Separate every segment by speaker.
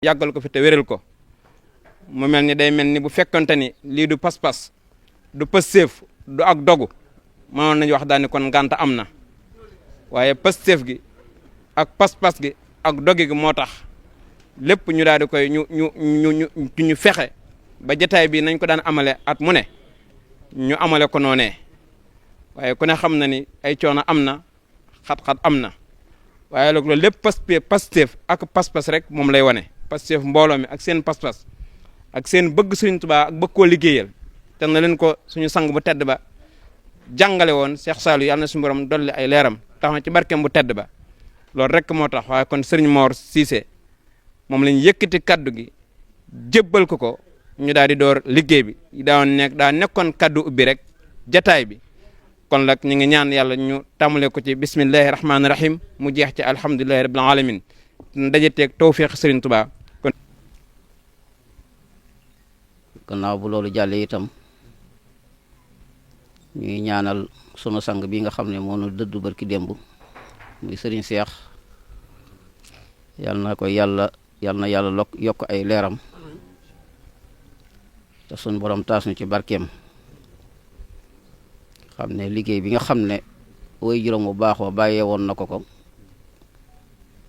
Speaker 1: yàggal ko fi te wéral ko mu mel ni day mel ni bu fekkante ni lii du pas-pas du pësteef du ak dogu mënoon nañu wax daal ni kon ngànta am na waaye pësteef gi ak pas-pas gi ak dogi gi moo tax lépp ñu daal di koy ñu fexe ba jataay bi nañ ko daan amale at mu ne ñu amale ko noonee waaye ku ne xam na ni ay coono am na xat-xat am na waaye loolu lépp Pastef ak pas-pas rek moom lay wane Pastef mbooloo mi ak seen pas-pas ak seen bëgg Sëriñ Tuubaa ak bëgg koo liggéeyal te na leen ko suñu sang bu tedd ba jàngale woon Cheikh Saliou yàlla na suñu borom dolli ay leeram tax na ci barkeem bu tedd ba loolu rek moo tax waaye kon Serigne Mor Cissé moom lañ yëkkati kaddu gi jébbal ko ñu daal di door liggéey bi daa nekkoon kaddu ubbi rek jataay bi kon nag ñu ngi ñaan yàlla ñu tàmmale ko ci bismillahi rahmaani rahim mu jeex ci alhamdulillahi rabbil alamin dajeteeg tawfiq Serigne Touba.
Speaker 2: gannaaw bu loolu jàllee itam ñuy ñaanal sunu sang bi nga xam ne moo nu dëddu barki démb muy Serigne Cheikh yal na yàlla yokk ay leeram te sunu borom taas ñu ci barkeem xam ne liggéey bi nga xam ne way juróom bu baax wa bàyyee woon na ko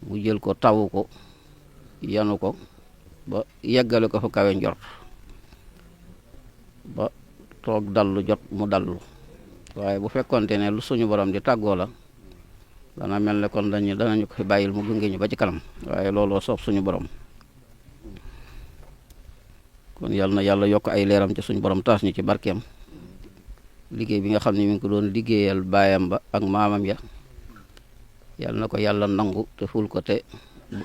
Speaker 2: mu jël ko tawu ko yanu ko ba yeggale ko fa kawe njort ba toog dallu jot mu dallu waaye bu fekkonte ne lu suñu borom di tàggoo la dana mel ne kon danañu ko fi bàyyil mu gunge ñu ba ci kanam waaye looloo soob suñu borom kon yal na yàlla yokk ay leeram ci suñu borom taas ñu ci barkeem liggéey bi nga xam ne mi ngi ko doon liggéeyal baayam ba ak maamam ya yal na ko yàlla nangu te ful ko te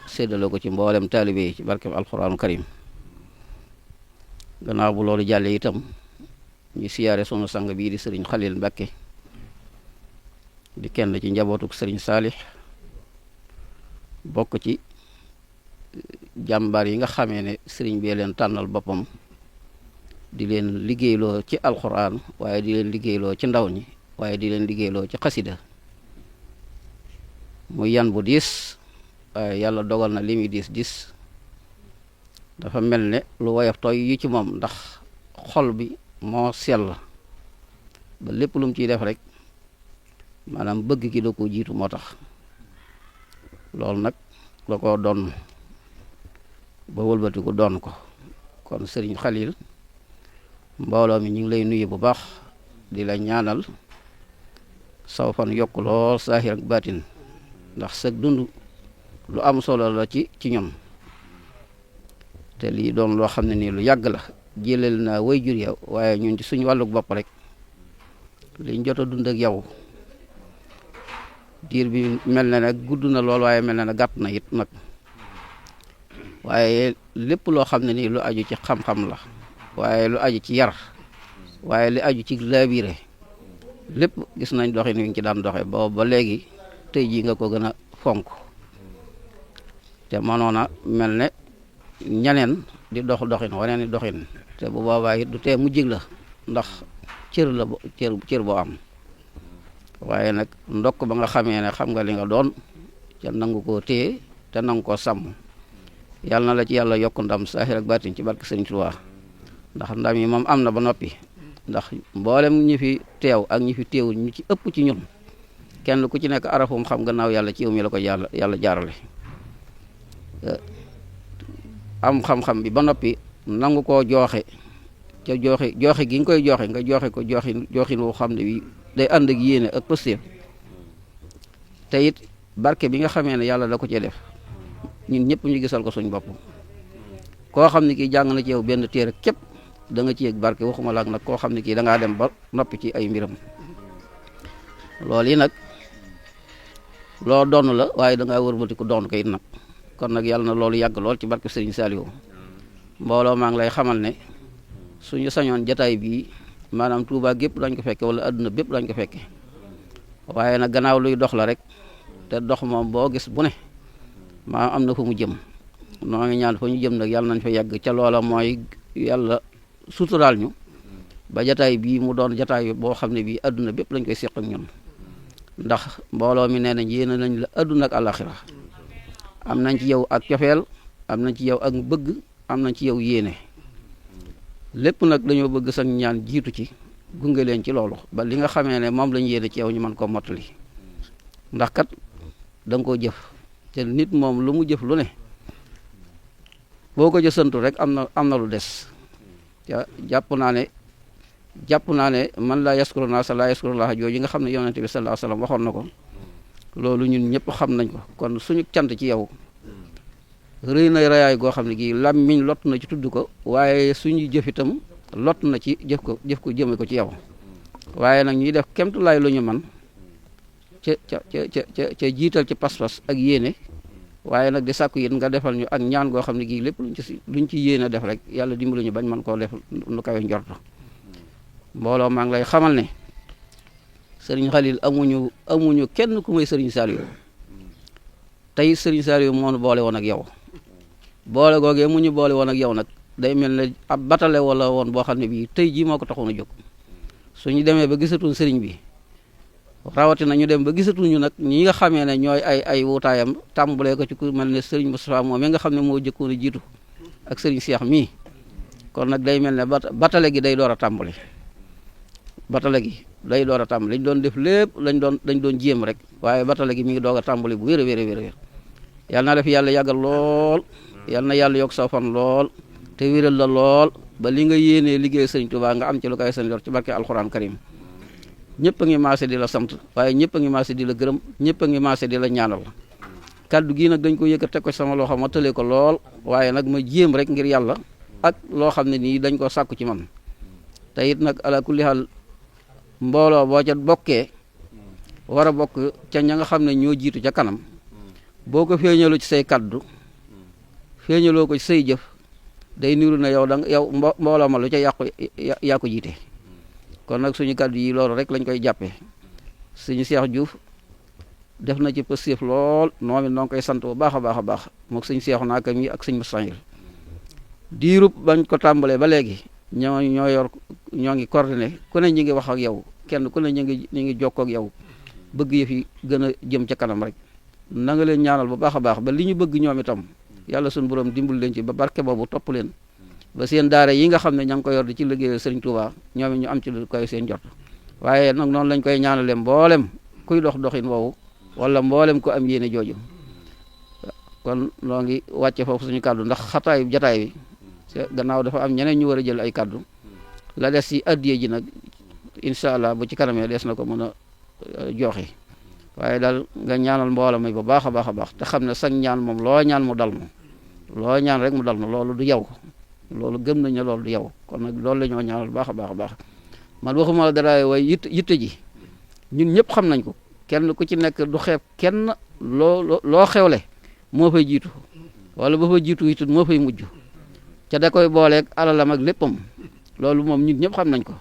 Speaker 2: séddale ko ci mboolem taalibe yi ci barkeem alxuraanu karim gannaaw bu loolu jàllee itam ñu siyaare sunu sang bii di sëriñ Xalil Mbàkke di kenn ci njabootuk sëriñ Saalix bokk ci jàmbaar yi nga xamee ne sëriñ bee leen tànnal boppam di leen liggéeyloo ci alxuraan waaye di leen liggéeyloo ci ndaw ñi waaye di leen liggéeyloo ci xasida muy yan bu diis waaye yàlla dogal na li muy diis dafa mel ne lu woyof tooy yu ci moom ndax xol bi moo sell ba lépp lu mu ciy def rek maanaam bëgg ki da ko jiitu moo tax loolu nag la ko doon ba wëlbatiku doon ko kon sëriñ Xalil mbooloo mi ñu ngi lay nuyu bu baax di la ñaanal saw fan yokk lool saahir ak baatin ndax sëg dund lu am solo la ci ñoom te lii doon loo xam ne nii lu yàgg la jëleel naa way jur yow waaye ñun ci suñu wàlluk bopp rek liñ jot a dund ak yow diir bi mel na nag gudd na lool waaye mel na ne gàtt na it nag waaye lépp loo xam ne nii lu aju ci xam-xam la waaye lu aju ci yar waaye li aju ci laabire lépp gis nañ doxin wi nga ci daan doxe ba léegi tey jii nga ko gën a fonk te mënoon a mel ne ñaneen di doxin waneen di doxin te bu boobaa it du tee mu jig la ndax cër boo am waaye nag ndokk ba nga xamee ne xam nga li nga doon ca nangu koo téye te nangu koo sàmm yàlla na la ci yàlla yokk ndam saahir ak baatin ci barke Sëriñ Tuubaa ndax ndam yi moom am na ba noppi ndax mboolem ñi fi teew ak ñi fi teewul ñu ci ëpp ci ñun kenn ku ci nekk arafum xam gannaaw yàlla ci yow mi la ko yàlla jaarale am xam-xam bi ba noppi nangu koo joxe ca joxe gi nga koy joxe nga joxe ko joxin woo xam ne bi day ànd ak yéene ak pëstéef te it barke bi nga xamee ne yàlla da ko cee def ñun ñëpp ñu gisal ko suñ bopp koo xam ne kii jàng na ci yow benn téere képp da nga ci yëg barke waxuma laak nag koo xam ne kii da ngaa dem ba noppi ci ay mbiram loolu yi nag loo donn la waaye da ngaa wërbati ko donn ko it nag kon nag yàlla na loolu yàgg lool ci barke Serigne Saliou mbooloo maa ngi lay xamal ne suñu sañoon jataay bii maanaam Touba gépp dañ ko fekke wala adduna bépp dañ ko fekke waaye nag gannaaw luy dox la rek te dox moom boo gis bu ne maa am na fu mu jëm noo ngi ñaan fa ñu jëm nag yàlla nañ fa yàgg ca loola mooy yàlla suturaal ñu ba jataay bii mu doon jataay boo xam ne bii adduna bépp lañ koy seq ak ñun ndax mbooloo mi nee nañ yéene nañ la adduna ak àlaxira am nañ ci yow ak cofeel am nañ ci yow ak bëgg am nañ ci yow yéene lépp nag dañoo bëgg sax ñaan jiitu ci gunge leen ci loolu ba li nga xamee ne moom lañ yéene ci yow ñu mën koo mottali ndax kat da nga koo jëf te nit moom lu mu jëf lu ne boo ko jësantu rek am na lu des jàpp naa ne man laa yaskuru naasa laa yaskuru laaha jooju nga xam ne yonent bi sallallahu alayhi wasallam waxoon na ko loolu ñun ñëpp xam nañ ko kon suñu cant ci yow rëy na rayaay goo xam ne gii làmmiñ lott na ci tudd ko waaye suñu jëf itam lott na ci jëf ko jëme ko ci yow waaye nag ñuy def kemtulaay lu ñu man ca jiital ci pas-pas ak yéene waaye nag di sàkku yit nga defal ñu ak ñaan goo xam ne gii lépp luñ ci yéene def rek yàlla dimbali ñu bañ mën koo def lu kawe njorto mbooloo maa ngi lay xamal ne sëriñ Xalil amuñu kenn ku may sëriñ Saliou tey sëriñ Saliou moo nu boole woon ak yow boole googee mu ñu boole woon ak yow nag day mel ne ab batale wala woon boo xam ne bii tey jii moo ko taxoon a jóg suñu demee ba gisatuñ sëriñ bi rawatina ñu dem ba gisatuñu nag ñi nga xamee ne ñooy ay wutaayam tàmbalee ko ci ku mel ne sëriñ Moustapha moom mi nga xam ne moo jëkkoon a jiitu ak sëriñ Cheikh mii kon nag day mel ne batale gi day door a tàmbali batale gi day door a tàmbali lañ doon def lépp dañ doon jéem rek waaye batale gi mi ngi doog a tàmbali bu wér a wér a wér yal na la fi yàlla yàggal lool yal na yàlla yokk sa fan lool te wéral la lool ba li nga yéenee liggéey sëriñ Touba nga am ci lu koy seen yor ci barke alxuraan karim ñëpp a ngi maase di la sant waaye ñëpp a ngi maase di la gërëm ñëpp a ngi maase di la ñaanal kaddu gii nag dañ ko yëkkat teg ko sama loxo ma tëlee ko lool waaye nag ma jéem rek ngir yàlla ak loo xam ne nii dañ ko sàkku ci man te it nag ala kulli haal mbooloo boo ca bokkee war a bokk ca ña nga xam ne ñoo jiitu ca kanam boo ko feeñaloo ci say kaddu feeñaloo ko ci say jëf day niru na yow mbooloo ma lu ca yàqu yaa ko jiite kon nag suñu kaddu yi loolu rek lañ koy jàppee suñu Cheikh Diouf def na ci pëstéef lool moom it noo ngi koy sant bu baax a baax a baax moog suñu Cheikh naaka mi ak suñu Moussa diirub bañ ko tàmbalee ba léegi ñoo ngi coordonné ku ne ñi ngi wax ak yow kenn ku ne ñi ngi jokkoo ak yow bëgg yëf yi gën a jëm ca kanam rek na nga leen ñaanal bu baax a baax ba li ñu bëgg ñoom itam yàlla suñu borom dimbal leen ci ba barke boobu topp leen ba seen daara yi nga xam ne ña ngi ko yor di ci liggéeyal Serigne Touba ñoom ñu am ci lu koy seen jot waaye nag noonu lañ koy ñaanale mboolem kuy doxin woowu wala mboolem ku am yéene jooju kon noo ngi wàcce foofu suñu kàddu ndax xataayu jataay bi gannaaw dafa am ñeneen ñu war a jël ay kàddu la des ci addiye ji nag incha allah bu ci kanamee des na ko mën a joxe waaye daal nga ñaanal mbooloo mi bu baax a baax a baax te xam ne sax ñaan moom loo ñaan mu dal ma loo ñaan rek mu dal ma loolu du yow loolu gëm nañ ne loolu du yow kon nag loolu la ñoo ñaanal bu baax a baax a baax man waxuma la dara waaye yitte ji ñun ñëpp xam nañ ko kenn ku ci nekk du xeeb kenn loo xewle moo fay jiitu wala ba fa jiitu it moo fay mujj ca da koy booleeg alalam ak léppam loolu moom ñun ñëpp xam nañ ko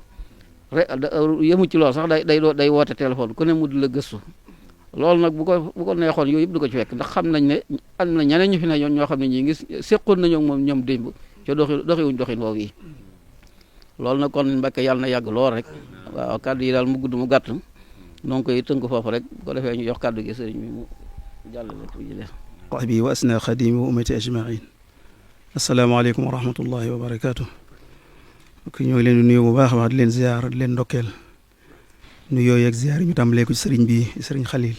Speaker 2: yëmu ci loolu sax day woote téléphone ku ne mu di la gëstu loolu nag bu ko neexoon yooyu yëpp du ko ci fekk ndax xam nañ ne am na ñeneen ñu fi ne ñoo xam ne ñii ngi séqoon nañoo moom ñoom démb ca doxiwuñ doxin woowu yi loolu nag kon Mbàkke yàlla na yàgg lool rek waaw kaddu yi daal mu gudd mu gàtt donc koy tënk foofu rek bu ko defee ñu jox kaddu gi sëriñ bi mu jàllale ko jëlee
Speaker 3: bi wa asna xadimi wa ummati ajmain asalaamaaleykum wa rahmatullahi wa barakaatu ki ñoo ngi leen di nuyu bu baax a baax di leen ziar di leen ndokkeel nuyoo yeeg ziar yi ñu tàmbalee ko ci sëriñ bi sëriñ Xalil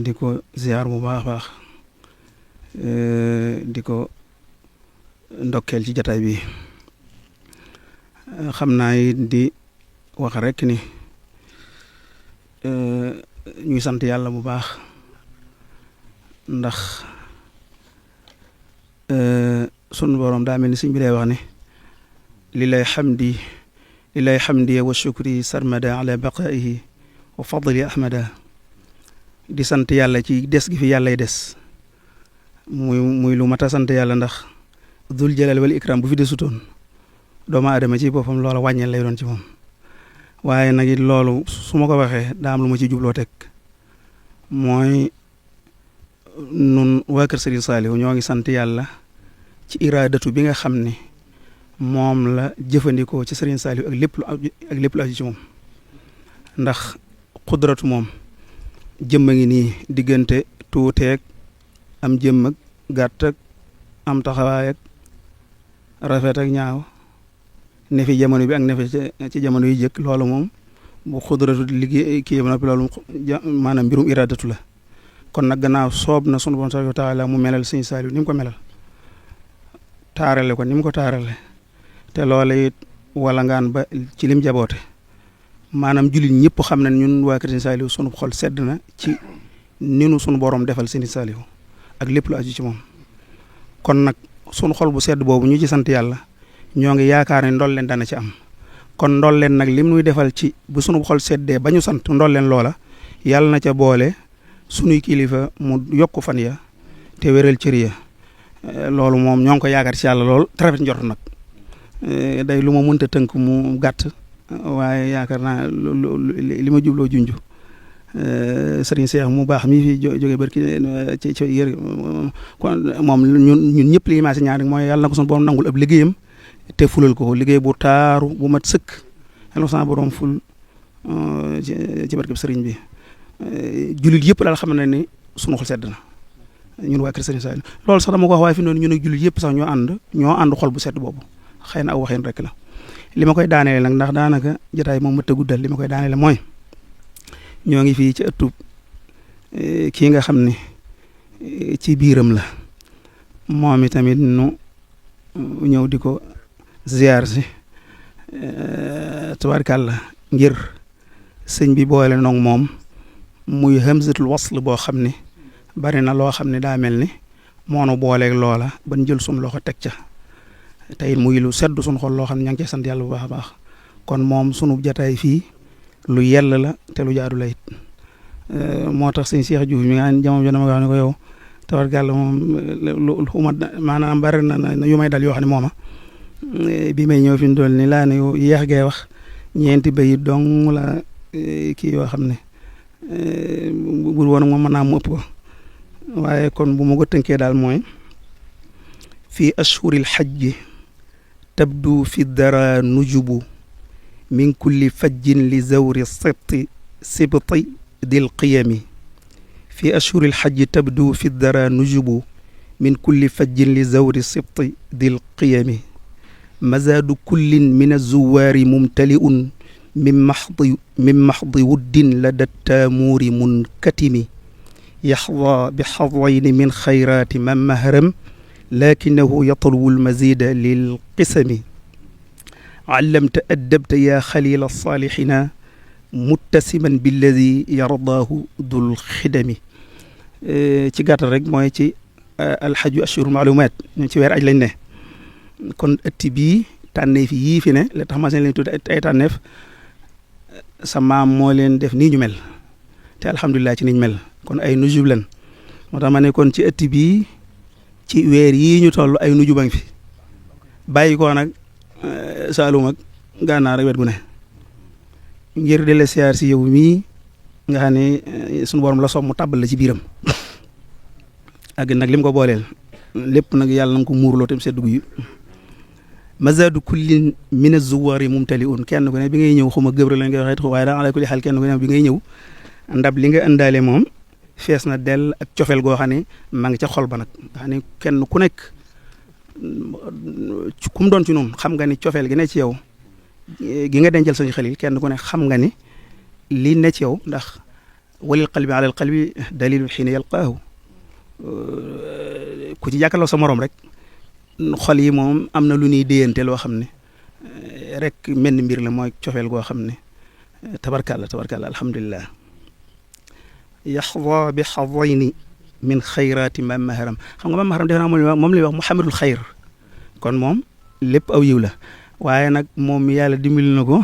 Speaker 3: di ko ziar bu baax a baax di ko ndokkeel ci jataay bi xam naa di wax rek ni ñuy sant yàlla bu baax ndax sunu borom daa mel ni sëñ bi lay wax ne lillahi xamdi wa shukri sarmada ala baqaihi wa fadli ahmada di sant yàlla ci des gi fi yàllay des muy lu mat a sant yàlla ndax dul jalal wal ikram bu fi desutoon doomu aadama ci boppam loola wàññeel lay doon ci moom waaye nag it loolu su ma ko waxee daa am lu ma ci jubloo teg mooy nun waa kër Serigne Saliou ñoo ngi sant yàlla ci iraadatu bi nga xam ne moom la jëfandikoo ci Serigne Saliou ak lépp lu aju ci moom ndax xudratu moom jëmm a ngi nii diggante tuuteeg am jëmm ak gàtt ak am taxawaay ak rafet ak ñaaw ne fi jamono bi ak ne fi ci jamono yu jëkk loolu moom bu xudratu liggéey kii ba noppi loolu maanaam mbirum iradatu la kon nag gannaaw soob na sunu borom subhanahu wa taala mu melal sëñ Saliou ni mu ko melal taarale ko ni mu ko taarale te loola it wala ngaan ba ci lim jaboote maanaam jullit ñëpp xam nañ ñun waa kër sëñ Saliou sunu xol sedd na ci ninu sunu borom defal sëñ Saliou ak lépp lu aju ci moom kon nag sunu xol bu sedd boobu ñu ci sant yàlla ñoo ngi yaakaar ne ndol leen dana ci am kon ndol leen nag lim nuy defal ci bu sunu xol seddee ba ñu sant ndol leen loola yàlla na ca boole sunuy kilifa mu yokk fan ya te wéral cër ya loolu moom ñoo ngi ko yaakaar ci yàlla lool rafet njort nag day lu ma mënta tënk mu gàtt waaye yaakaar naa li ma jubloo junj sëriñ Cheikh mu baax mi fi jóge barki ci yër kon moom ñun ñëpp li ma si ñaan rek mooy yàlla na ko sunu borom nangul ab liggéeyam te fulal ko liggéey bu taaru bu mat sëkk yàlla na borom ful ci barkeb sëriñ bi jullit yëpp daal xam na ni sunu xol sedd na ñun waa kër sëriñ Saliou loolu sax dama ko wax waaye fi noonu ñun ak jullit yëpp sax ñoo ànd xol bu sedd boobu xëy na aw waxeen rek la li ma koy daaneele nag ndax daanaka jotaay moom mëtt a guddal li ma koy daaneele mooy ñoo ngi fii ci ëttub kii nga xam ne ci biiram la moom itamit nu ñëw di ko ziar si tabarkàlla ngir sëñ bi boole noog moom muy hamzatul wasl boo xam ne bari na loo xam ne daa mel ni moonu booleeg loola ban jël suñ loxo teg ca te it muy lu sedd suñ xol loo xam ne ña ngi cee sant yàlla bu baax a baax kon moom sunu jataay fii lu yell la te lu jaadu la it moo tax sëñ Cheikh Diouf mi nga xam ne jamono dama wax ne ko yow tabarkàlla moom lu maanaam bari na yu may dal yoo xam ne mooma bi may ñëw fi mu toll nii laa ne yow yéex gee wax ñeenti bayit dong la kii yoo xam ne bur woon moom mën naa mu ëpp ko waaye kon bu ma ko tënkee daal mooy fi ashhuril hajji tabdu fi dara nujubu min kulli fajjin li zawri sibti dil qiyami fi ashhuril hajji tabdu fi dara nujubu min kulli fajjin li zawri sibti dil qiyami mazaadu kullin min azuwaari mumtali'un min maxdi wuddin lada taamuuri munkatimi yaxda bi xadayni min xayraati man mahram lakinahu yatlubu almazida lilqisami allamta addabta yaa xalila alsalihina muttasiman billadi yardaahu dul xidami ci gàttal rek mooy ci alxaju ashhurul maalumaat ñu ci weer aj lañ ne kon ëtti bii tànneef yii fi ne la tax ma seen leen tudd ay tànneef sa maam moo leen def nii ñu mel te alhamdulilah ci niñ mel kon ay nujub leen moo tax ma ne kon ci ëtti bii ci weer yii ñu toll ay nujub a ngi fi bàyyi ko nag Saalum ak Gànnaar ak wet gu ne ngir di la siyaar si yow mii nga xam ne sunu borom la soom mu tàbbal la ci biiram ak nag lim ko booleel lépp nag yàlla na ko muurloo tam seddu gu mazadu kullin min azuwaari mumtali'un kenn ku ne bi ngay ñëw xuma gëbra la nga waxee waaye daa ala kulli xaal kenn ku ne bi ngay ñëw ndab li nga indaale moom fees na dell ak cofeel goo xam ne maa ngi ca xol ba nag nga xam ne kenn ku nekk ku mu doon ci noonu xam nga ni cofeel gi ne ci yow gi nga dencal sañu xel yi kenn ku ne xam nga ni lii ne ci yow ndax walil qalbi ala al qalbi dalilu xiina yalqaahu ku ci jàkkaarloo sa morom rek xol yi moom am na lu ñuy déyante loo xam ne rek menn mbir la mooy cofeel goo xam ne tabarkàlla alhamdulilah yaxda bi xadayni min xayraati mam maharam xam nga mam maharam defe naa moom lay wax muhammadul xayr kon moom lépp aw yiw la waaye nag moom yàlla dimbali na ko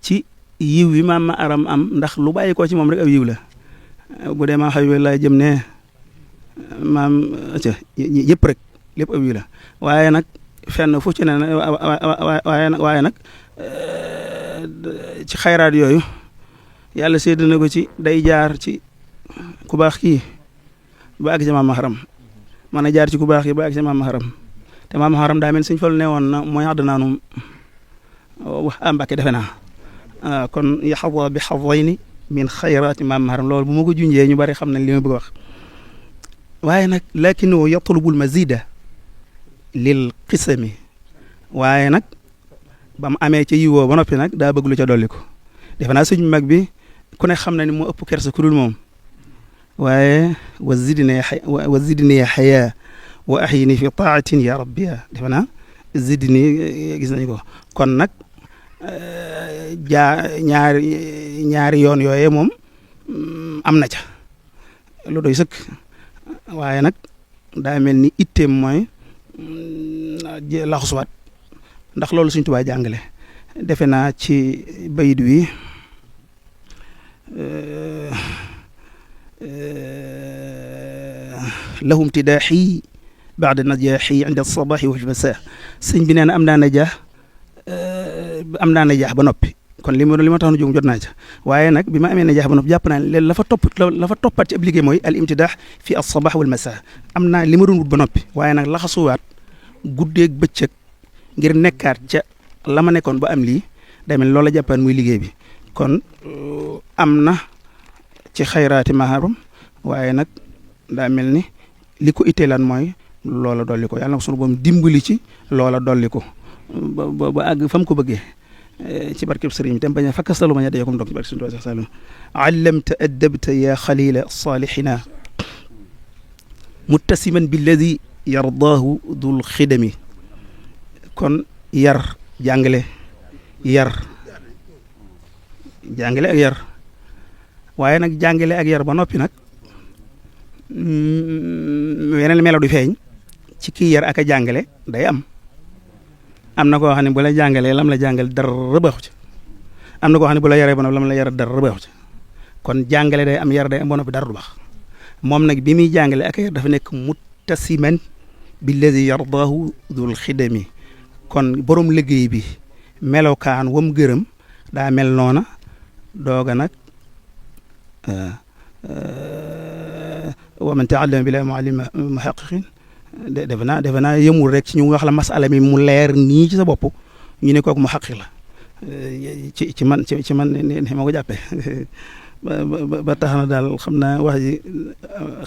Speaker 3: ci yiw wi mam maharam am ndax lu bàyyi ko ci moom rek aw yiw la bu dee maam xabiba laa jëm ne maam yëpp rek lépp aw yiw la waaye nag fenn fu ci ne waaye nag ci xayraat yooyu yàlla sédd na ko ci day jaar ci ku baax kii ba àgg ci maam maharam mën a jaar ci ku baax kii ba àgg ci maam maharam te maam maharam daa mel suñ fal ne woon na mooy àdd naanum wax Mbàkke defe naa kon yaxda bi xadayni min xayraati maam maharam loolu bu ma ko junjee ñu bari xam nañ li ma bëgg a wax waaye nag lakinahu yatlubul mazida lil qisami waaye nag ba mu amee ca yiwoo ba noppi nag daa bëgg lu ca dolli ko defe naa suñu mag bi ku ne xam na ni moo ëpp kersa ku dul moom waaye wa zidni xayaa wa ahyini fi taatin ya rabbiya defe naa zidni gis nañu ko kon nag ñaari yoon yooyee moom am na ca lu doy sëkk waaye nag daa mel ni itteem mooy laxusuwaat ndax loolu Sëriñ Tuubaa jàngale defe naa ci bayit wi lahum tidaaxi baada najaaxi inda sabaxi wa masa sëñ bi nee na am naa najaax ba noppi kon li ma tax na jóg jot naa ca waaye nag bi ma amee najaax ba noppi jàpp naa ne la fa toppat ci ab liggéey mooy al imtidaax fi as sabax wal masa am naa li ma doon wut ba noppi waaye nag laxasuwaat guddeeg bëccëg ngir nekkaat ca la ma nekkoon ba am lii day mel loola jàppaan muy liggéey bi kon am na ci xayraati maharam waaye nag daa mel ni li ko itteelaan mooy loola dolli ko yàlla na ko sunu boom dimbali ci loola dolli ko ba àgg fa mu ko bëggee ci barkeb sëriñ bi tam bañ a fakkastalu ma ña deekum dog ci barke sunu Tuubaa sallam allamta addabta ya xalila salihina muttasiman billadi yardaahu dul xidami kon yar jàngale ak yar waaye nag jàngale ak yar ba noppi nag yeneen melo du feeñ ci kii yar ak a jàngale day am na koo xam ne bu la jàngalee lam la jàngal dara baaxu ci am na koo xam ne bu la yaree ba noppi lam la yar dara baaxu ci kon jàngale day am yar day am ba noppi dara du baax moom nag bi muy jàngale ak a yar dafa nekk muttasiman billadi yardaahu dul xidami kon borom liggéey bi melokaan wam gërëm daa mel noona dooga nag wa man taallama bila muallima muhaqiqin defe naa yëmul rek ci ñu wax la masala mi mu leer nii ci sa bopp ñu ne kooku muhaqiq la ci man ne ma ko jàppee ba tax na daal xam naa wax ji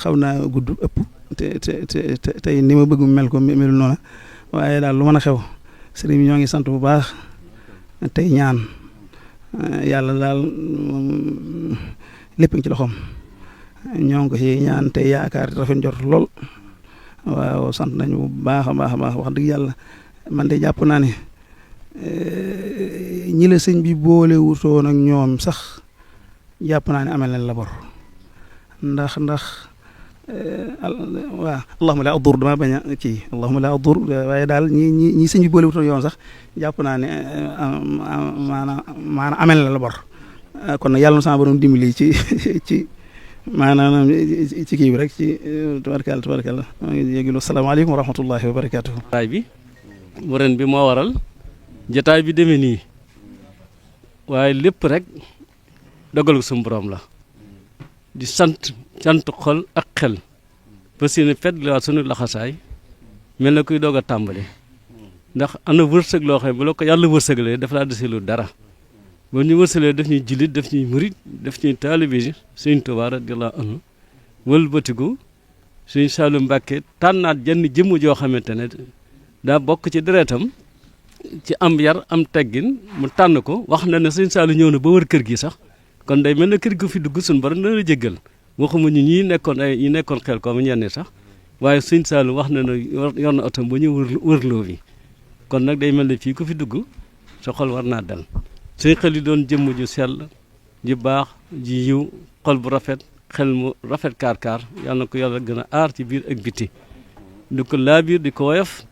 Speaker 3: xaw naa gudd ëpp te tey ni ma bëgg mu mel ko melul noona waaye daal lu mën a xew sëriñ bi ñoo ngi sant bu baax tey ñaan yàlla daal lépp ngi ci loxoom ñoo ngi ko ci ñaan tey yaakaar rafet njort lool waaw sant nañu bu baax a baax wax dëgg yàlla man de jàpp naa ne ñi la sëñ bi boole wutoon ak ñoom sax jàpp naa ne amel nañ la bor ndax waaw allahuma la adur dama bañ a kii allahuma la adur waaye daal ñi sëñ bi boole wutoon yoon sax jàpp naa ne maanaam amel na la bor kon nag yàlla na sama borom dimbali ci maanaam ci kii bi rek ci tubarkalla maa ngi jégalu asalaamaaleykum wa rahmatullahi wa barakatuhu
Speaker 4: jotaay bi bu ren bi moo waral jotaay bi demee nii waaye lépp rek dogalu suñu borom la di sant xol ak xel ba si ne fet la sunu laxasaay mel na kuy doog a tàmbali ndax ana wërsëg loo xam ne bu la ko yàlla wërsëgalee dafa laa deselu dara ba ñu wërsëgalee daf ñuy jullit daf ñuy murit daf ñuy taalibe Sëriñ Tuubaa radiyallaahu anhu wëlbatiku Sëriñ Saalu Mbàkke tànnaat jenn jëmm joo xamante ne daa bokk ci deretam ci am yar am teggin mu tànn ko wax na ne Sëriñ Saalu ñëw na ba wër kër gi sax kon day mel na kër gi fi dugg suñu borom dana la jéggal waxuma ñu ñi nekkoon xel ko mu ñenn sax waaye Sëriñ Saalu wax na ne yor na otom ba ñu wërloo bi kon nag day mel ne fii ku fi dugg sa xol war naa dal suñ xel yi doon jëmm ju sell ji baax ji yiw xol bu rafet xel mu rafet kaar-kaar yàlla na ko yàlla gën a aar ci biir ak biti di ko laabiir di ko woyof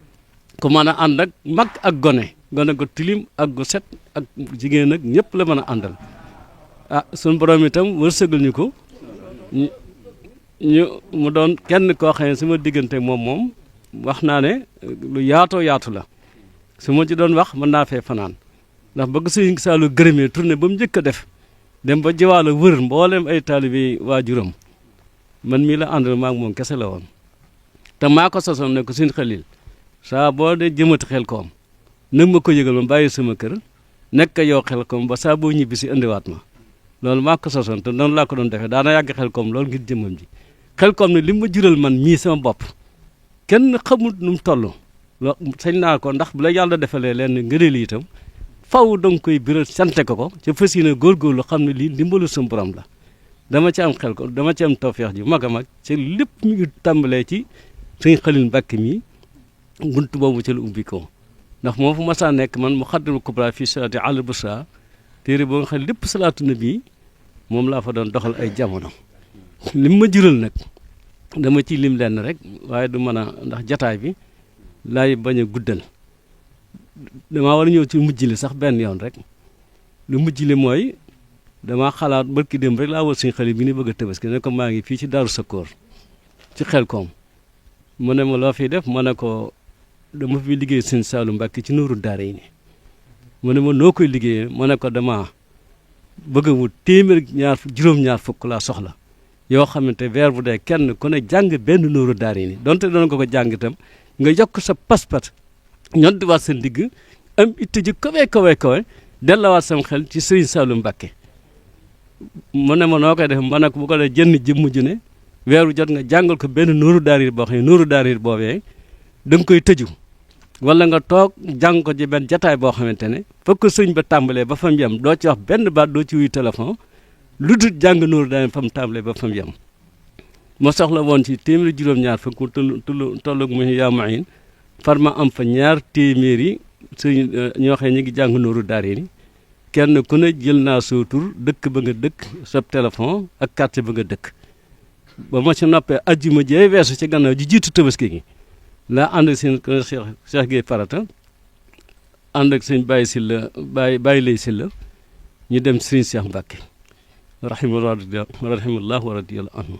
Speaker 4: ku mën a ànd ak mag ak gone gu tilim ak gu set ak jigéen ak ñëpp la mën a àndal suñ borom itam wërsëgal ñu ko mu doon kenn koo xam ne sama diggante moom wax naa ne lu yaatoo yaatu la su ma ci doon wax mën naa fee fanaan ndax bëgg Sëriñ Saalu gërëmee tournée ba mu njëkk a def dem ba jiwaala wër mboolem ay taalibe waajuram man mii la àndal maa ngi moom kese la woon te maa ko sosoon ne ko Sëriñ Xalil saa boo dee jëmati xel koom nag ma ko yëgal ma bàyyi sama kër nekk yow xel koom ba saa boo ñibbi si indiwaat ma loolu maa ko sosoon te noonu laa ko doon defee daana yàgg xel koom loolu ngir jëmmam ji Xelkom ne li ma jural man mii sama bopp kenn xamul nu mu toll loo sañ naa ko ndax bu la yàlla defalee leen ngëneel itam faw da nga koy biral sante ko ca fas yéene góorgóorlu xam ne lii ndimbalu sa borom la dama ci am Xelkom dama ci am tawfeex ji mag a mag ci lépp mi ngi tàmbalee ci sëñ Xalil Mbàkke mi buntu boobu ca la ubbi ko ndax moo fu masaa nekk man mu xaddal kubra fii salaati al busra téere boo nga xam lépp salaatu nabi moom laa fa doon doxal ay jamono lim ma jural nag dama ciy lim lenn rek waaye du mën a ndax jataay bi laay bañ a guddal damaa war a ñëw ci mujj li sax benn yoon rek lu mujj li mooy damaa xalaat barki dem rek laa war suñu xale bi ni bëgg a Tabaski ne ko maa ngi fii ci Daaru Sakkoor ci Xelkom mu ne ma loo fiy def ma ne ko dama fi liggéey sëñ Saalu Mbàkke ci Nuuru Daarayni mu ne ma noo koy liggéeyee ma ne ko dama bëgg a wut juróom-ñaar fukk laa soxla yoo xamante weer bu dee kenn ku ne jàng benn Nuuru Daarayni donte dana ko jàng itam nga yokk sa pas-pas ñoddi waat sa ndigg am itte ji kawe dellawaat sam xel ci sëriñ Saalu Mbàkke mu ne ma noo koy def ma ne ko bu ko dee jënn jëmm ju ne weeru jot nga jàngal ko benn Nuuru Daarayni boo xam ne Nuuru Daarayni boobee da nga koy tëju wala nga toog jàng ko ci benn jataay boo xamante ne fokk sëñ ba tàmbalee ba fa mu yem doo ci wax benn baat doo ci wuy téléphone lu dul jàng Nuuru Daarayni fa mu tàmbalee ba fa mu yem ma soxla woon ci téeméeri juróom-ñaar fukk tolloog mu yaa mayin far ma am fa ñaar téeméeri sëñ ñoo xam ne ñu ngi jàng Nuuru Daarayni kenn ku ne jël naa soo tur dëkk ba nga dëkk sa téléphone ak quartier ba nga dëkk ba ma ci noppee ajjuma jee weesu ci gannaaw ji jiitu Tabaski gi laa ànd ak seen Cheikh Gueye Farata ànd ak sëñ Baye Lay Silla ñu dem sëriñ Cheikh Mbacke rahimahullah wa radiyallahu anhu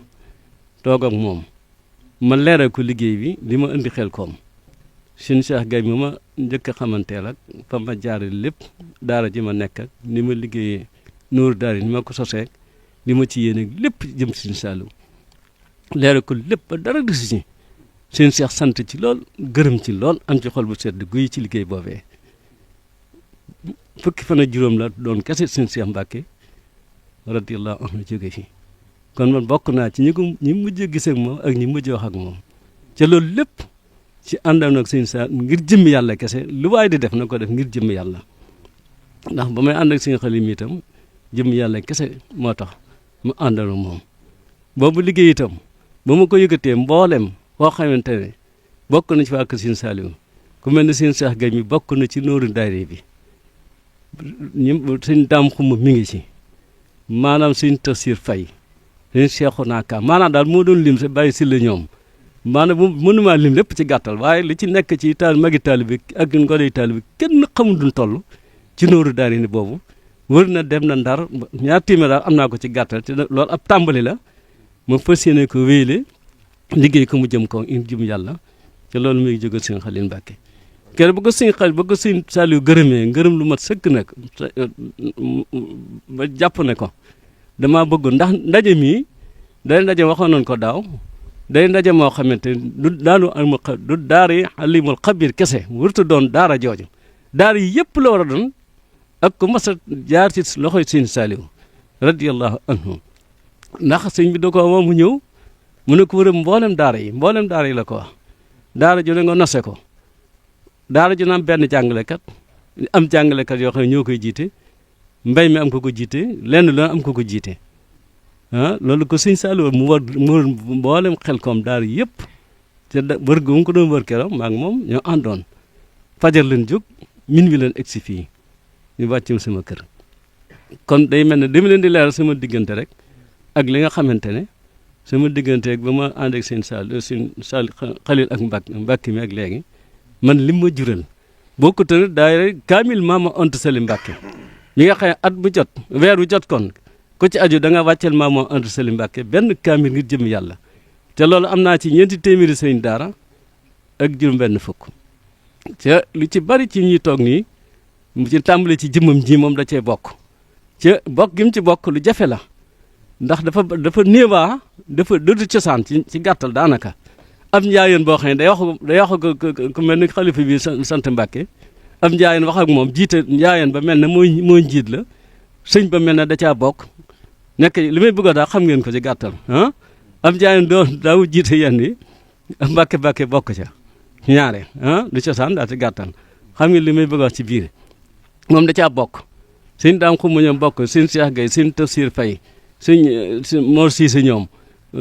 Speaker 4: toog ak moom ma leeral ko liggéey bi li ma indi Xelkom sëñ Cheikh Gueye mi ma njëkk a xamanteel ak fa ma jaare lépp daara ji ma nekk ak ni ma liggéeyee Nuuru Daarayni ni ma ko sosee li ma ci yéene lépp jëm sëñ Saliou leeral ko lépp ba dara desu ci seen Cheikh sant ci lool gërëm ci lool am ci xol bu sedd guy ci liggéey boobee fukki fan ak juróom la doon kese seen Cheikh Mbacke radiyallahu anhu jóge fi kon man bokk naa ci ñi mujj gisee ak moom ak ñi mujj wax ak moom ca loolu lépp ci àndam ak seen Cheikh ngir jëmm yàlla kese lu waay di def na ko def ngir jëmm yàlla ndax ba may ànd ak seen xalim itam jëmm yàlla kese moo tax mu àndal moom boobu liggéey itam ba ma ko yëkkatee mboolem koo xamante ne bokk na ci waa kër Sëñ Saliou ku mel ne Sëñ Cheikh Gueye mi bokk na ci Nuuru Daarayni bi sëñ Daam Xuma mi ngi ci maanaam sëñ Tafsir Faye sëñ Cheikhouna Ka maanaam daal moo doon lim sa bàyyi si la ñoom maanaam mënumaa lim lépp ci gàttal waaye li ci nekk ci magi taalibe bi ak ngoley taalibe bi kenn xamul duñ toll ci Nuuru Daarayni boobu wër na dem na Ndar ñaar téeméer daal am naa ko ci gàttal te loolu ab tàmbali la ma fas yéene ko wéyle liggéey ko mu jëm kaw in jëm yàlla te loolu muy jóge sëñ Xalil Mbàkke kere ba ko sëñ Saliou gërëmee ngërëm lu mat sëkk nag ba jàpp ne ko damaa bëgg ndax ndaje mi day ndaje waxoon nañ ko daaw day ndaje moo xamante du daara alimul xabir kese wërta doon daara jooju daara yi yëpp la war a doon ak ko mas a jaar ci loxoy sëñ Saliou radiyallahu anhu ndax sëñ bi da ko moom mu ñëw mu ne ko wërëm mboolem daara yi la ko wax daara ju ne nga nose ko daara ju ne am benn jàngalekat am jàngalekat yoo xam ne ñoo koy jiite mbay mi am ko jiite lenn lu am ko jiite loolu ko sëñ Saliou mu wër mboolem Xelkom daara yëpp te wër gu mu ko doon wër keroog maa ngi moom ñoo àndoon fajar leen jóg min wi leen egsi fii ñu wàccim sama kër kon day mel ne dama leen di leeral sama diggante rek ak li nga xamante ne sama diggante ak ba ma ànd ak seen Xalil ak Mbàkke mi ak léegi man lim ma jural bokkut ak daayira kaamil Maama Anta Sali Mbàkke mi nga xam ne at bu jot weer bu jot kon ku ci aju da nga wàcceel Maama Anta Sali Mbàkke benn kaamil ngir jëm yàlla te loolu am naa ci 4 téeméeri sëñ daara ak juróom-benn fukk te lu ci bari ci ñuy toog nii mu ci tàmbale ci jëmmam ji moom da cee bokk ca bokk gi mu ci bokk lu jafe la ndax dafa néewaa dafa dëddu cosaan ci gàttal daanaka am njaayeen boo xam ne day wax ku mel ni xalifa bi sant Mbàkke am njaayeen wax ak moom jiite njaayeen ba mel ne mooy njiit la sëñ ba mel ne da caa bokk nekk li may bëgg daal xam ngeen ko ci gàttal am jaayam daaw jiite yenn yi Mbàkke bokk ca ñaare du cosaan daa ci gàttal xam nga li may bëgg wax ci biir moom da caa bokk sëñ daam xuma ñoom bokk sëñ Cheikh Gueye sëñ Tafsir Faye sëñ Mor Cissé ñoom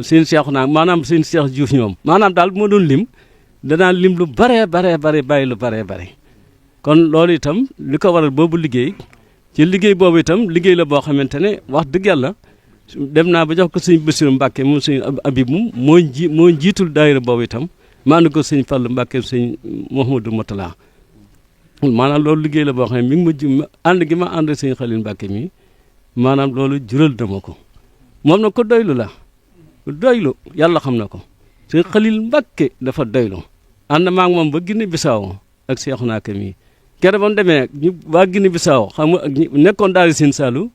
Speaker 4: sëñ Cheikh naa maanaam sëñ Cheikh Diouf ñoom maanaam daal bu ma doon lim danaa lim lu baree bàyyi lu baree bare kon loolu itam li ko waral boobu liggéey ci liggéey boobu itam liggéey la boo xamante ne wax dëgg yàlla dem naa ba jox ko sëñ Bassirou Mbacke moom sëñ Abib moom moo jiitul daayira boobu itam maa ngi ko sëñ Fallu Mbacke sëñ Mouhamadou Moutala maanaam loolu liggéey la boo xam ne mi ngi ma ànd gi ma ànd sëñ Xalil Mbacke mi maanaam loolu jural dama ko moom na ko doylu la doylu yàlla xam na ko sëñ Xalil Mbacke dafa doylu ànd maa ngi moom ba Guinée Bissau ak Seexuna Ka mi kere ba mu demee waa Guinée Bissau xam nga nekkoon daal di Sine Saalum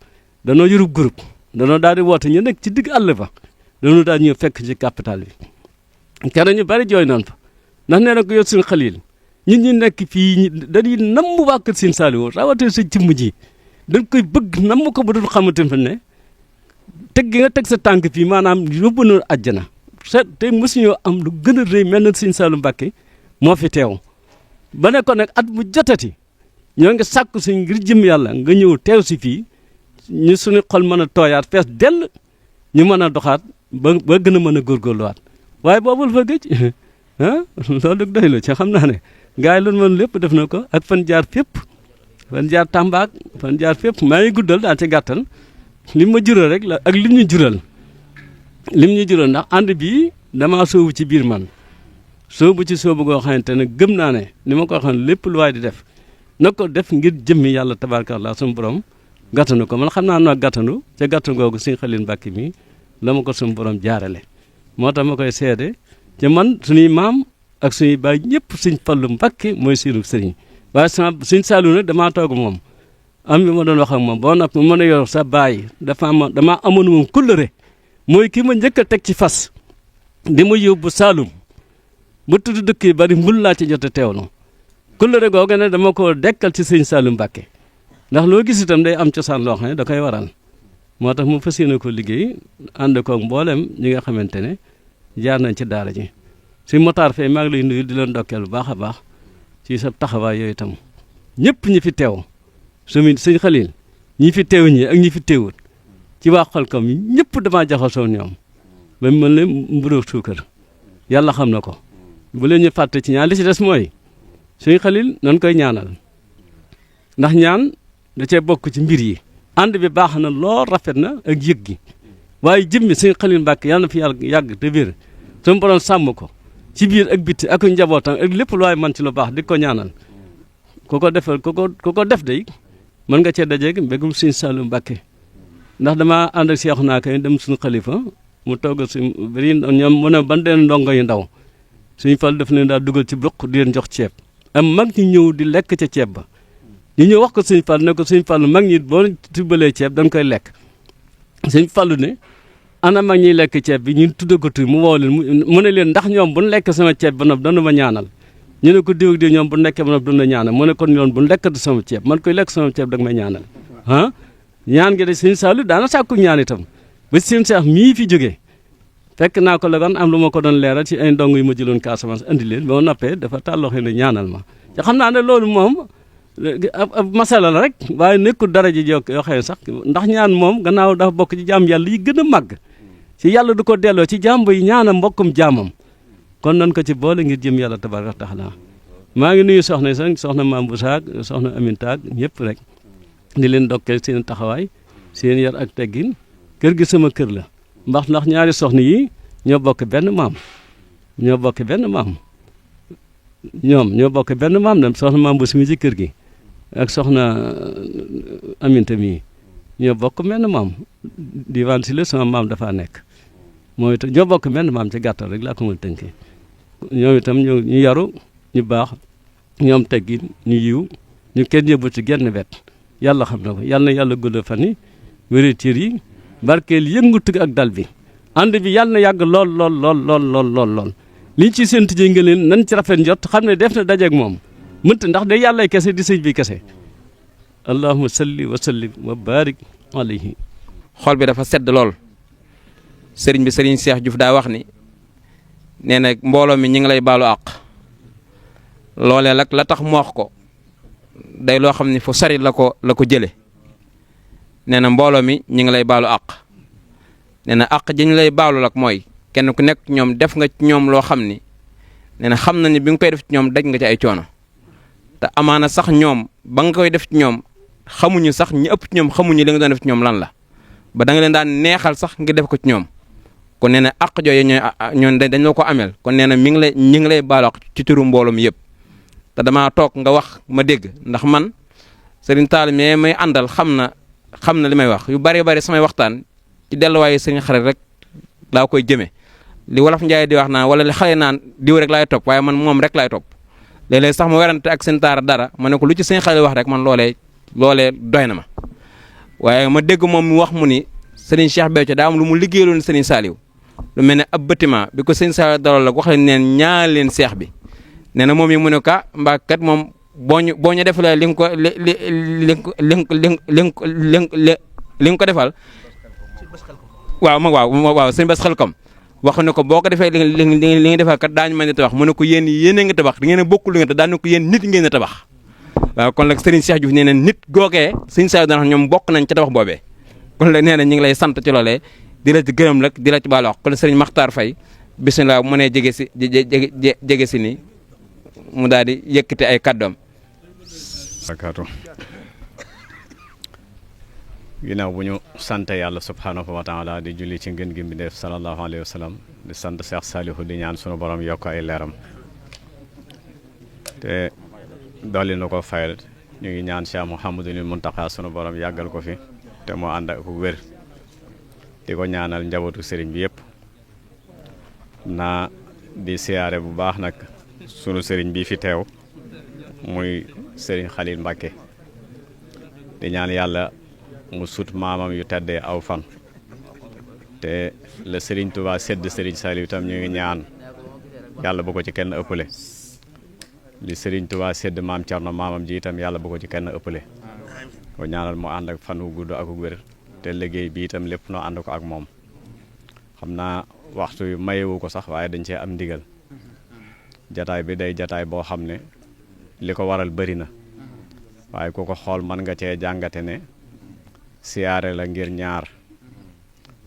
Speaker 4: danoo yurub groupe danoo daal di woote ñu nekk ci digg àll ba danoo daal ñëw fekk ci capital bi kere ñu bari jooy noonu fa ndax nee na ko yow sëñ Xalil ñun ñi nekk fii dañuy namm waa kër Sine Saalum rawatina sa jëmm ji dañ koy bëgg namm ko ba dul xamante ne teg gi nga teg sa tànk fii maanaam yóbbu na àjjana te mosuñoo am lu gën a rëy mel na Sine Saalum Mbàkke moo fi teew ba ne ko nag at mu jotati ñoo ngi sàkku si ngir jëm yàlla nga ñëw teew si fii ñu suñu xol mën a tooyaat fees dell ñu mën a doxaat ba gën a mën a góorgóorluwaat waaye boobul fa gëj loolu doy la ci xam naa ne gars yi lu mën lépp def na ko ak fan jaar fépp fan jaar Tamba ak fan jaar fépp maa ngi guddal daal ci gàttal lim ma jural rek la ak lim ñu jural ndax ànd bii damaa sóobu ci biir man sóobu ci sóobu goo xamante ne gëm naa ne ni ma ko waxoon lépp lu waay di def na ko def ngir jëmmi yàlla tabaarkalla suñu borom gàttanu ko man xam naa noo gàttanu ca gàttanu googu sëñ Xalil Mbàkke mi la ma ko suñu borom jaarale moo tax ma koy seede te man suñuy maam ak suñuy baay ñëpp sëñ Fallu Mbàkke mooy seenu sëriñ waaye sama sëñ Saalu nag damaa toog moom am bi ma doon wax ak moom boo noppi mën a yor sa baay damaa amoon moom kullëre mooy ki ma njëkk a teg ci fas di ma yóbbu Saalum ba tudd dëkk yi bari mbul laa ci jot a teewlu kullëre googu ne dama ko dekkal ci sëñ Saalu Mbàkke ndax loo gis itam day am cosaan loo xam ne da koy waral moo tax mu fas yéene ko liggéey ànd koog mboolem ñi nga xamante ne jaar nañ ci daara ji si Motaar Fay maa ngi lay nuyu di leen ndokkeel bu baax a baax ci sa taxawaay yooyu itam ñëpp ñi fi teew sëñ Xalil ñi fi teew ñi ak ñi fi teewut ci waa Xelcom yi ñëpp damaa jaxasoo ñoom ba mën leen mburoog suukar yàlla xam na ko bu leen ñu fàtte ci ñaan li ci des mooy sëñ Xalil nan koy ñaanal ndax ñaan da cee bokk ci mbir yi ànd bi baax na lool rafet na ak yëg gi waaye jëmmi sëñ Xalil Mbàkke yàlla na fi yàgg te wér suñu borom sàmm ko ci biir ak bitti ak njabootam ak lépp lu waay man ci lu baax di ko ñaanal ku ko def day mën nga cee dajeeg mbégum sëñ Saalu Mbàkke ndax damaa ànd ak Seexuna Ka dem suñu xalifa mu togg si bari ñoom mu ne ban deen ndongo yu ndaw suñu fal def leen daal dugal ci bloc di leen jox ceeb am mag ñi ñëw di lekk ca ceeb ba ñu ñëw wax ko sëñ Fall ne ko sëñ Fall mag ñi boo tibbalee ceeb dañ koy lekk sëñ Fall ne ana mag ñiy lekk ceeb bi ñu tudde ko tur mu woo leen mu ne leen ndax ñoom bu ñu lekk sama ceeb ba noppi dana ma ñaanal ñu ne ko diw ak diw ñoom bu ñu lekkee ba noppi dana ñaanal mu ne kon ñoom bu ñu lekkati sama ceeb man koy lekk sama ceeb da nga may ñaanal ñaan gi de sëñ Saalu daana sàkku ñaan itam ba sëñ Seex mii fi jógee fekk naa ko la kon am lu ma ko doon leeral ci ay ndong yu ma jëloon Casamance andi leen ba ma noppee dafa tàlloo xëy na ñaanal ma te xam naa ne loolu moom ab masala la rek waaye nekkul dara ji yoo xëy sax ndax ñaan moom gannaaw dafa bokk ci jaam yàlla yi gën a màgg ci yàlla du ko delloo ci jaam yi ñaanam mbokkum jaamam kon nan ko ci boole ngir jëm yàlla tabaaraka taala maa ngi nuyu soxna sax soxna Maam bu Saak soxna Aminta ak ñëpp rek di leen dokkee seen taxawaay seen yar ak teggin kër gi sama kër la ndax ñaari soxna yi ñoo bokk benn maam ñoo bokk benn maam dem soxna Maam bu mi ci kër gi ak soxna Aminta mii ñoo bokk benn maam diwaan si la sama maam dafaa nekk mooy itam ñoo bokk benn maam ci gàttal rek laa ko mën a tënkee ñoom itam ñu yaru ñu baax ñoom teggin ñu yiw ñu kenn yóbbu ci genn wet yàlla xam na ko yàlla na yàlla gudd fan yi wéri tiir yi barkeel yëngutu ak dal bi ànd bi yàlla na yàgg lool liñ ci seen tijjee nga leen nan ci rafet njot xam ne def na dajeeg moom mënta ndax day yàllay kese di sëñ bi kese allahumma salli wa sallim wa barik alayhi
Speaker 1: xol bi dafa sedd lool sëriñ bi sëriñ Cheikh Diouf daa wax ni nee na mbooloo mi ñi ngi lay baalu àq loolee nag la tax mu wax ko day loo xam ni fu sari la ko jële nee na mbooloo mi ñi ngi lay baalu àq nee na àq ji ñu lay baalu nag mooy kenn ku nekk ñoom def nga ci ñoom loo xam ni nee na xam na ni bi nga koy def ci ñoom daj nga ci ay coono te amaana sax ñoom ba nga koy def ci ñoom xamuñu sax ñi ëpp ci ñoom xamuñu li nga doon def ci ñoom lan la ba da nga leen daan neexal sax nga def ko ci ñoom kon nee na àq jooyu ñooy dañ la ko ameel kon nee na ñi ngi lay baalu àq ci turu mbooloo mi yëpp te damaa toog nga wax ma dégg ndax man Serigne Tall mi may àndal xam na li may wax yu bari bari samay waxtaan ci delluwaayu Serigne Xarit rek laa koy jëmee li wolof Njaay di wax naan wala li xale naan diw rek laay topp waaye man moom rek laay topp léeg-léeg sax ma werante ak seen taara dara ma ne ko lu ci Serigne Xarit wax rek man loolee doy na ma waaye ma dégg moom mu wax mu ni Serigne Cheikh Béthio daa am lu mu liggéeyaloon Serigne Saliou lu mel ne ab bâtiment bi ko Serigne Saliou dalal la wax leen neen ñaar leen seex bi nee na moom yi mu ne ka mbaa kat moom boo ñu defalee li nga ko defal waaw sëñ Bass Xelkom wax ne ko boo ko defee li nga defal kat daañu mën a tabax mu ne ko yéen a ngi tabax da ngeen a bokkul ngeen te daan ne ko yéen nit ngeen a tabax waaw kon nag Serigne Cheikh Diouf nee na nit googee sëñ Saliou dana ñoom bokk nañ ca tabax boobee kon nag nee na ñu ngi lay sant ci loolee di la ci gërëm nag di la ci baal wax kon Serigne Makhtar Faye bisimilah mu ne jege si ni mu daal di yëkkati ay kàddoom.
Speaker 5: barakaatu ginnaaw bu ñu sant yàlla subhaanahu wa taala di julli ci ngën gi bi def sallallahu alayhi wa sallam di sant Cheikh Saliou di ñaan sunu borom yokk ay leeram te dolli na ko fayal ñu ngi ñaan Cheikh Mouhamadul Mountakha sunu borom yàggal ko fi te moo ànd ak wér di ko ñaanal njabootu sëriñ bi yëpp naa di siyaare bu baax nag sunu sëriñ bi fi teew muy sëriñ Khalil Mbacke di ñaan yàlla mu sut maamam yu teddee aw fan te la sëriñ Touba sedd sëriñ Saliou itam ñu ngi ñaan yàlla bu ko ci kenn ëppale li sëriñ Touba sedd maam Thierno maamam ji itam yàlla bu ko ci kenn ëppale ko ñaanal mu ànd ak fan wu gudd ak wér te liggéey bi itam lépp noo ànd ko ak moom xam naa waxtu yu mayewu ko sax waaye dañ cee am ndigal jataay bi day jataay boo xam ne li ko waral bëri na waaye ku ko xool mën nga cee jàngate ne siyaare la ngir ñaar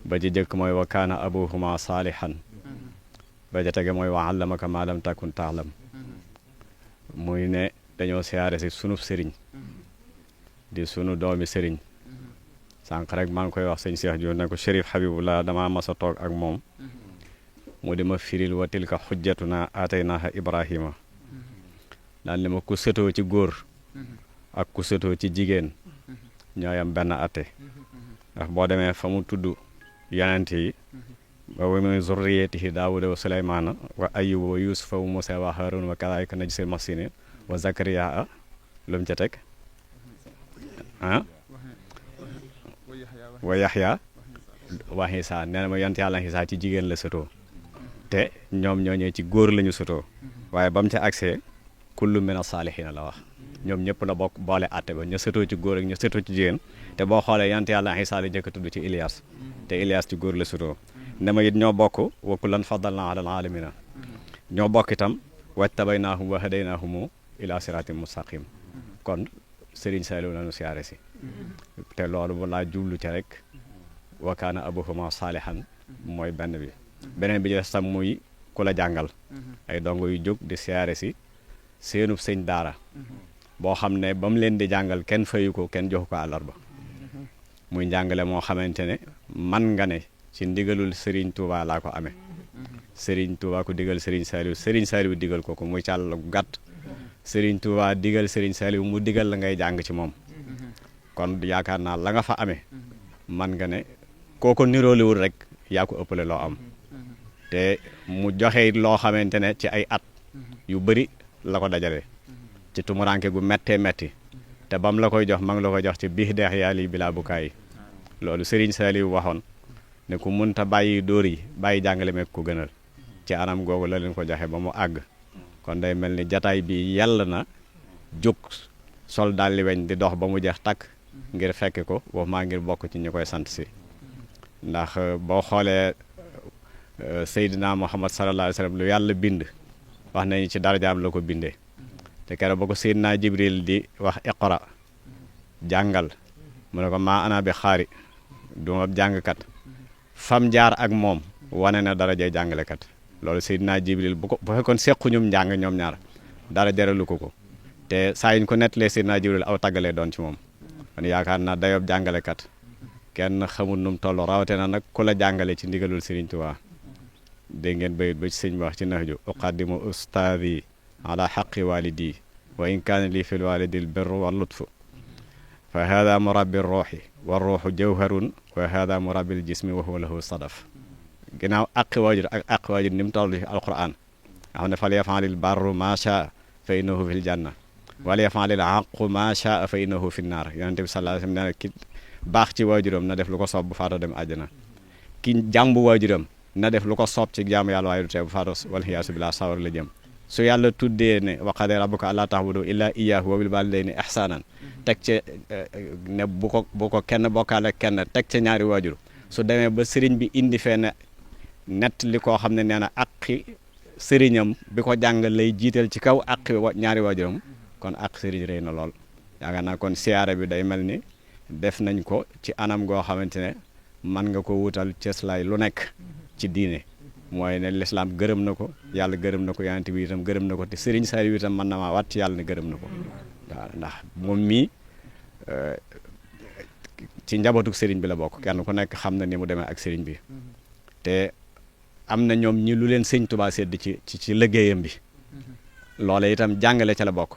Speaker 5: ba ci jëkk mooy wa kaana abuhuma saalihan ba ca tege mooy wa allamaka maa lam takun taalam muy ne dañoo siyaare si sunub sëriñ di sunu doomi sëriñ sànq rek maa ngi koy wax sëñ Cheikh Diouf ne ko Chérif Habibullah dama mas a toog ak moom mu di ma firil wa tilka xujjatuna aataynaaha Ibrahima daal ni ma ku sëtoo ci góor ak ku sëtoo ci jigéen ñooyam benn atte ndax boo demee fa mu tudd yonent yi ba wa min zurriyatihi Daawuda wa Suleymaana wa Ayyuba wa Yuusufa wa Muusaa wa Haaruuna wa kazaalika najzil muhsiniin wa Zakariyaa lu mu ca teg wa Yaxya wa Iisaa nee na ma yonent yàlla Iisaa ci jigéen la sëtoo te ñoom ñooñee ci góor lañu sëtoo waaye ba mu ca agsee kullu mina saalihiina la wax ñoom ñëpp la bokk boole àtte ba ña sëtoo ci góor ak ña sëtoo ci jigéen te boo xoolee yonent yàlla Iisaa la njëkk a tudd ci Ilias te Ilias ci góor la sëtoo ne ma it ñoo bokk wa kullan faddalnaa alal aalamiina ñoo bokk itam wajtabaynaahum wa hadaynaahum ilaa siraatin mustaqiim kon Serigne Saliou lañu siyaare si te loolu bu laa jublu ci rek wa kaana abuhuma saalihan mooy benn bi beneen bi ci des tam muy ku la jàngal ay dongo yu jóg di siyaare si seenub sëñ daara boo xam ne ba mu leen di jàngal kenn fayu ko kenn joxu ko àllarba muy njàngale moo xamante ne man nga ne ci ndigalul Serigne Touba laa ko amee Serigne Touba ko digal Serigne Saliou digal ko muy càll gu gàtt Serigne Touba digal Serigne Saliou mu digal la ngay jàng ci moom kon yaakaar naa la nga fa amee man nga ne kooko nirooliwul rek yaa ko ëppale loo am te mu joxe loo xamante ne ci ay at yu bëri la ko dajale ci tumuranke gu méttee métti te bam la koy jox ma ngi la koy jox ci biix deex yaali bilaa bukaay loolu Serigne Saliou waxoon ne ku munta bàyyi dóor yi bàyyi jàngale meek ko gënal ci anam googu la leen ko joxe ba mu àgg kon day mel ni jataay bi yàlla na jóg sol dalli weñ di dox ba mu jeex takk ngir fekke ko wax maa ngir bokk ci ñi koy sant si ndax boo xoolee Seydina Muhammad sallallahu alayhi wa sallam lu yàlla bind wax nañu ci darajaam la ko bindee te keroog ba ko Seydina Jibril di wax iqra jàngal mu ne ko maa ana bi xaari du ma jàngkat fam jaar ak moom wane na darajay jàngalekat loolu Seydina Jibril bu fekkoon sequñum njàng ñoom ñaar dara jaralu ko te saa yiñ ko nettalee Seydina Jibril aw tàggalee doon ci moom kon yaakaar naa dayob jàngalekat kenn xamul nu mu toll rawate na nag ku la jàngale ci ndigalul Serigne Touba dégg ngeen bayit ba ci sëñ bi wax ci nax ju uqaddimu ustaadi ala xaqi walidi wa in kaana lii fi lwalidi l birru wa lutfu fa hada murabbi ruuxi wa ruuxu jawharun wa hada murabbi l jismi wa huwa lahu sadaf ginnaaw aqi waajur ak aqi waajur ni mu toll ci alquran nga xam ne fal yafalil barru ma shaa fa innahu fil janna wala yafalil aqu ma shaa fa innahu fi naar yonente bi sallallahu alayhi wasallam nee na ki baax ci waajuram na def lu ko soob bu faatoo dem àjjana ki jàmbu waajuram na def lu ko soob ci jaamu yàlla waaye du tee bu faatoo wal xiyaasu billah sawar la jëm su yàlla tuddee ne wa qadaa rabbuka allaa ta'budu illaa iyyaahu wa bil waalidayni ihsaanan teg ca ne bu ko kenn bokkaale kenn teg ca ñaari waajur su demee ba sëriñ bi indi fee ne nett li koo xam ne nee na aqi sëriñam bi ko jàngal lay jiital ci kaw aqi ñaari waajuram kon aq sëriñ rëy na lool yaakaar naa kon siyaare bi day mel ni def nañ ko ci anam goo xamante ne man nga ko wutal cëslaay lu nekk ci diine mooy ne lislaam gërëm na ko yàlla gërëm na ko yonent bi itam gërëm na ko te sëriñ Saliou itam mën na maa wat ci yàlla ne gërëm na ko waaw ndax moom mii ci njabootuk sëriñ bi la bokk kenn ku nekk xam na ni mu demee ak sëriñ bi te am na ñoom ñi lu leen sëñ Tuubaa sedd ci liggéeyam bi loola itam jàngale ca la bokk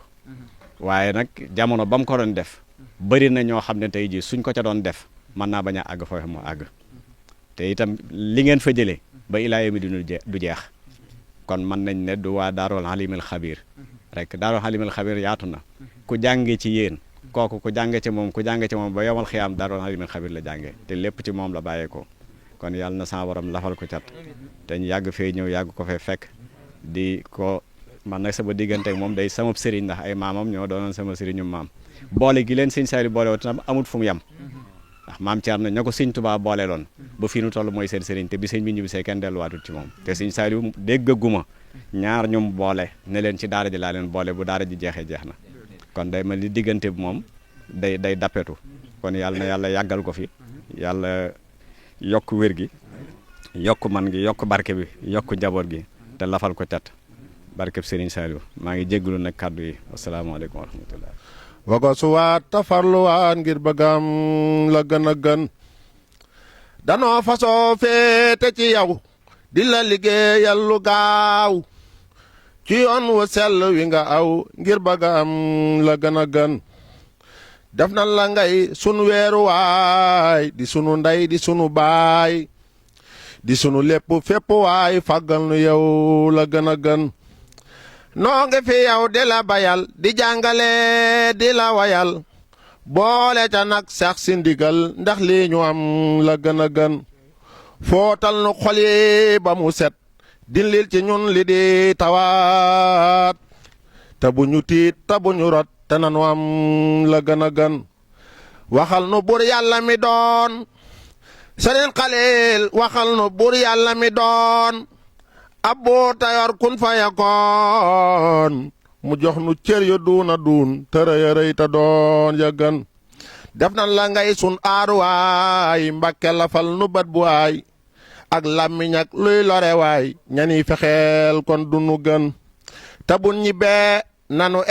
Speaker 5: waaye nag jamono ba mu ko doon def bëri na ñoo xam ne tey jii suñ ko ca doon def mën naa bañ a àgg foofu mu àgg te itam li ngeen fa jëlee ba ilaa yawmi du jeex kon mën nañ ne du waa daarul alimul xabir rek daarul alimul xabir yaatu na ku jànge ci yéen kooku ku jànge ci moom ba yomal xiyaam daarul alimul xabir la jànge te lépp ci moom la bàyyeekoo kon yàlla na sa borom lafal ko cat te ñu yàgg fee ñëw yàgg ko fee fekk di ko man nag sama diggante moom day sama sëriñ ndax ay maamam ñoo doonoon sama sëriñu maam boole gi leen sëñ Saliou boole woon tam amut fu mu yem ndax maam Thierno ña ko sëñ Tuubaa boole loon ba fii nu toll mooy seen sëriñ te bi sëñ bi ñibbisee kenn delluwaatut ci moom te sëñ Saliou déggaguma ñaar ñum boole ne leen ci daara ji laa leen boole bu daara ji jeexee jeex na kon day mel ni diggante bi moom day dappetu kon yàlla na yàlla yàggal ko fi yàlla yokk wér gi yokk man gi yokk barke bi yokk njaboot gi te lafal ko cat barkeb Serigne Saliou maa ngi jégalu nag kàddu yi asalaamaaleykum wa rahmatullah
Speaker 6: wago suwaat tafarluwaat ngir bëggam la gën a gën danoo fasoo féete ci yow di la liggéeyal lu gaaw ci yoon wu sell wi nga aw ngir bëggam la gën a gën def na la ngay sunu weeruwaay di sunu ndey di sunu baay di sunu lépp fépp waay fàggal nu yow la gën a gën noo ngi fi yow di la bayal di jàngale di la wayal boole ca nag sax si ndigal ndax lii ñu am la gën a gën footal nu xol yi ba mu set dindil ci ñun li di tawaat te bu ñu tiit te bu ñu rot te nanu am la gën a gën waxal nu bur yàlla mi doon Sëriñ Xalil waxal nu bur yàlla mi doon abbo tayor kun fa yakoon mu jox nu cër ya duuna duun tërë ya rëy ta doon ya gën def nan la ngay sun aaruwaay Mbàkke la fal nu bat bu waay ak làmmiñ ak luy lore waay ñani fexeel kon du nu gën tabun ñi bee nanu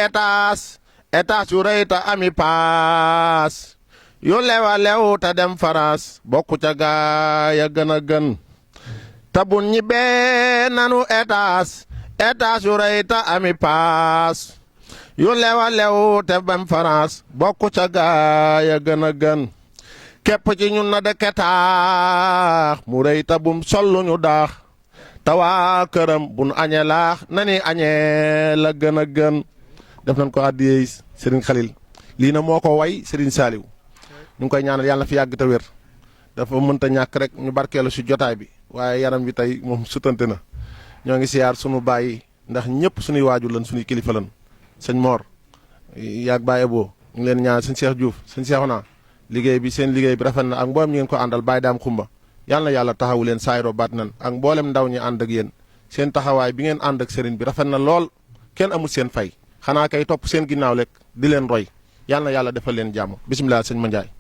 Speaker 6: étage yu rëy ta ami paas yu lewa lew ta dem France bokku ca gaay ya gën a gën tabun ñi bee nanu étage yu rëy ta ami paas yu lewa lew te dem France bokku ca gaay ya gën a gën képp ci ñun na dëkke taax mu rëy ta bum sollu ñu daax tawaa këram bun añee laax nani añee la gën a gën def nañ ko addiyee Serigne Khalil lii na moo ko way Serigne Saliou ñu ngi koy ñaanal yàlla na fi yàgg te wér dafa mënta ñàkk rek ñu barkeelu si jotaay bi waaye yaram bi tey moom sutante na ñoo ngi siyaar sunu baay ndax ñëpp suñuy waajur lan suñuy kilifa lan sëñ Mor yaag Baye Bo ñu ngi leen ñaanal sëñ Cheikh Diouf sëñ Cheikhouna liggéey bi seen liggéey bi rafet na ak mboolem ñu ngeen ko àndal Baye Daam Xumba yal na yàlla taxawu leen saayro baat nan ak mboolem ndaw ñi ànd ak yéen seen taxawaay bi ngeen ànd ak sëriñ bi rafet na lool kenn amul seen fay xanaa kay topp seen ginnaaw rek di leen roy yal na yàlla defal leen jàmm bisimilah sëñ Mandiaye